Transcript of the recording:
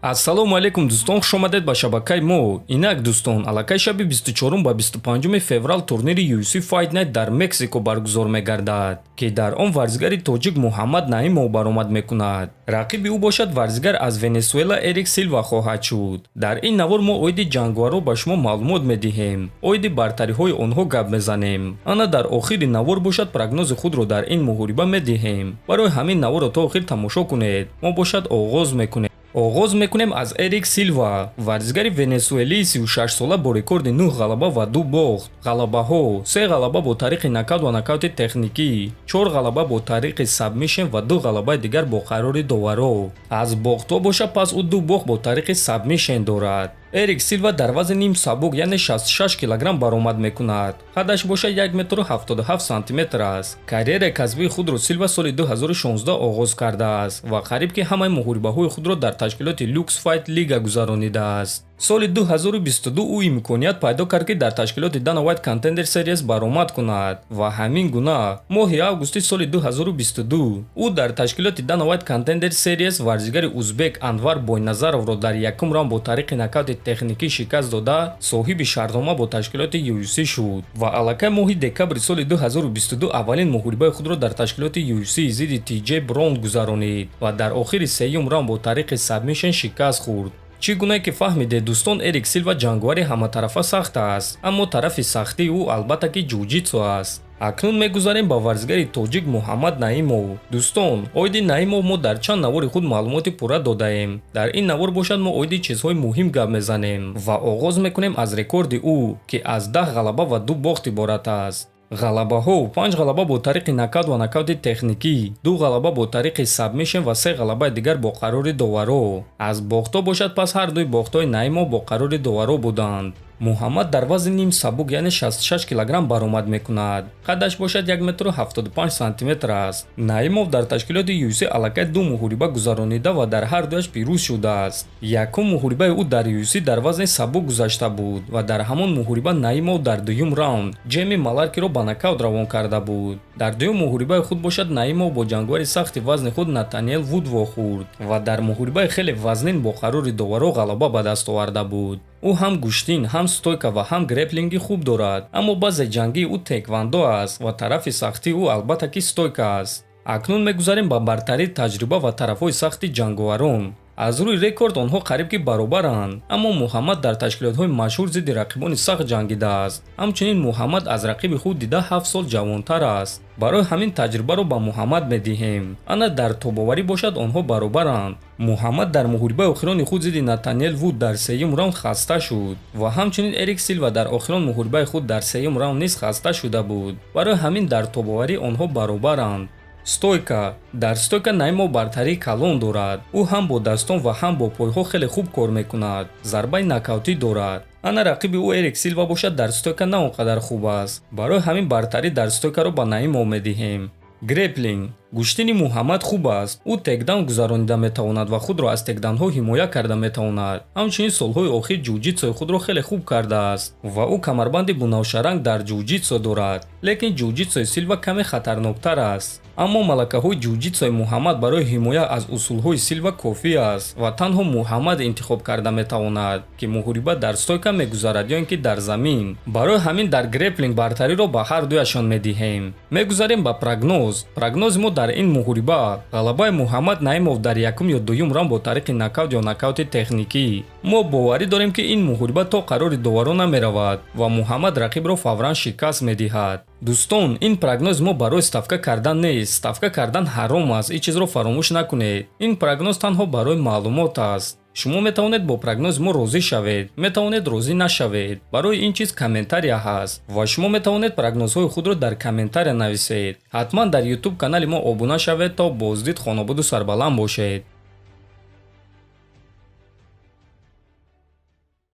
Ассалому алайкум, дӯстон, хушомадед ба шабакаи мо. Инак, дӯстон, аллакай шаби 24 ба 25 феврал турнири UFC Fight Night дар Мексико баргузор мегардад, ки дар он варзигари тоҷик Муҳаммад Наимов баромад мекунад. Рақиби ӯ бошад варзигар аз Венесуэла Эрик Силва хоҳад шуд. Дар ин навор мо оиди ҷанговарҳо ба шумо маълумот медиҳем, оиди бартариҳои онҳо гап мезанем. Ана дар охири навор бошад прогнози худро дар ин муҳориба медиҳем. Барои ҳамин наворро то охир тамошо кунед. Мо бошад оғоз мекунем. Оғоз мекунем аз Эрик Силва, варзигари венесуэлии 36-сола бо рекорди 9 ғалаба ва ду бохт. Ғалабаҳо: се ғалаба бо тариқи нокаут ва нокаути техникӣ, чор ғалаба бо тариқи сабмишн ва ду ғалабаи дигар бо қарори доваро. Аз бохтҳо бошад, пас ӯ ду бохт бо тариқи сабмишн дорад. Эрик Силва дар вазни ним сабук, яъне 66 килограмм баромад мекунад. Қадаш бошад 1 метру 77 сантиметр аст. Карьераи касбии худро Силва соли 2016 оғоз кардааст ва қариб ки ҳамаи муҳорибаҳои худро дар ташкилоти Lux Fight Liga гузаронидааст. Соли 2022 ӯ имконият пайдо кард, ки дар ташкилоти Dana White Contender Series баромад кунад, ва ҳамин гуна моҳи августи соли 2022 ӯ дар ташкилоти Dana White Contender Series варзигари узбек Анвар Бойназаровро дар якум раунд бо тариқи нокаути техникӣ шикаст дода, соҳиби шартнома бо ташкилоти UFC шуд ва аллакай моҳи декабри соли 2022 аввалин муҳорибаи худро дар ташкилоти UFC зидди TJ Браун гузаронид ва дар охири сеюм раунд бо тариқи сабмишн шикаст хӯрд. Чӣ гуна ки фаҳмидед, дӯстон, Эрик Силва ҷанговари ҳаматарафа сахт аст, аммо тарафи сахтии ӯ албатта ки ҷуҷитсу аст. Акнун мегузарем ба варзигари тоҷик Муҳаммад Наимов. Дӯстон, оиди Наимов мо дар чанд навори худ маълумоти пурра додаем. Дар ин навор бошад мо оиди чизҳои муҳим гап мезанем ва оғоз мекунем аз рекорди ӯ, ки аз 10 ғалаба ва ду бохт иборат аст. Ғалабаҳо: панҷ ғалаба бо тариқи нокаут ва нокаути техникӣ, ду ғалаба бо тариқи сабмишн ва се ғалабаи дигар бо қарори доваро. Аз бохтҳо бошад, пас ҳар дуи бохтҳои Наимов бо қарори доваро буданд. Муҳаммад дар вазни ним сабук, яъне 66 килограмм баромад мекунад. Қадаш бошад 1 метру 75 сантиметр аст. Наимов дар ташкилоти UFC аллакай ду муҳориба гузаронида ва дар ҳар дуяш пирӯз шудааст. Якум муҳорибаи ӯ дар UFC дар вазни сабук гузашта буд ва дар ҳамон муҳориба Наимов дар дуюм раунд Ҷеми Маларкиро ба нокаут равон карда буд. Дар дуюм муҳорибаи худ бошад Наимов бо ҷанговари сахти вазни худ Натаниэл Вуд вохӯрд ва дар муҳорибаи хеле вазнин бо қарори доваро ғалаба ба даст оварда буд. Ӯ ҳам гӯштин, ҳам стойка ва ҳам греплинги хуб дорад, аммо базаи ҷангии ӯ теквандо аст ва тарафи сахтии ӯ албатта ки стойка аст. Акнун мегузарем ба бартарии таҷриба ва тарафҳои сахти ҷанговарон. Аз рӯи рекорд онҳо қариб ки баробаранд, аммо Муҳаммад дар ташкилотҳои машҳур зидди рақибони сахт ҷангидааст. Ҳамчунин Муҳаммад аз рақиби худ дида 7 сол ҷавонтар аст. Барои ҳамин таҷрибаро ба Муҳаммад медиҳем. Ана дар тобоварӣ бошад онҳо баробаранд. Муҳаммад дар муҳорибаи охирони худ зидди Натаниэл Вуд дар сеюм раунд хаста шуд ва ҳамчунин Эрик Силва дар охирон муҳорибаи худ дар сеюм раунд низ хаста шуда буд. Барои ҳамин дар тобоварӣ онҳо баробаранд. Стойка: дар стойка Наимов бартарии калон дорад. Ӯ ҳам бо дастон ва ҳам бо пойҳо хеле хуб кор мекунад, зарбаи нокаутӣ дорад. Ана рақиби ӯ Эрик Силва бошад дар стойка на он қадар хуб аст. Барои ҳамин бартарӣ дар стойкаро ба Наимов медиҳем. Греплинг: гӯштини Муҳаммад хуб аст. Ӯ тейкдаун гузаронида метавонад ва худро аз тейкдаунҳо ҳимоя карда метавонад. Ҳамчунин солҳои охир ҷуҷитсои худро хеле хуб кардааст ва ӯ камарбанди бунафшаранг дар ҷуҷитсо дорад, лекин ҷуҷитсои Силва каме хатарноктар аст. Аммо малакаҳои ҷуҷитсои Муҳаммад барои ҳимоя аз усулҳои Силва кофӣ аст ва танҳо Муҳаммад интихоб карда метавонад, ки муҳориба дар стойка мегузарад ё ин ки дар замин. Барои ҳамин дар греплинг бартариро ба ҳар дуяшон медиҳем. Мегузарем ба прогноз. Прогнози мо дар ин муҳориба: ғалабаи Муҳаммад Наимов дар якум ё дуюм раунд бо тариқи нокаут ё нокаути техникӣ. Мо боварӣ дорем, ки ин муҳориба то қарори доварон намеравад ва Муҳаммад рақибро фавран шикаст медиҳад. Дӯстон, ин прогнози мо барои ставка кардан нест. Ставка кардан ҳаром аст, ин чизро фаромӯш накунед. Ин прогноз танҳо барои маълумот аст. Шумо метавонед бо прогнози мо розӣ шавед, метавонед розӣ нашавед. Барои ин чиз комментария ҳаст ва шумо метавонед прогнозҳои худро дар комментария нависед. Ҳатман дар Ютуб канали мо обуна шавед. То боздид, хонободу сарбаланд бошед.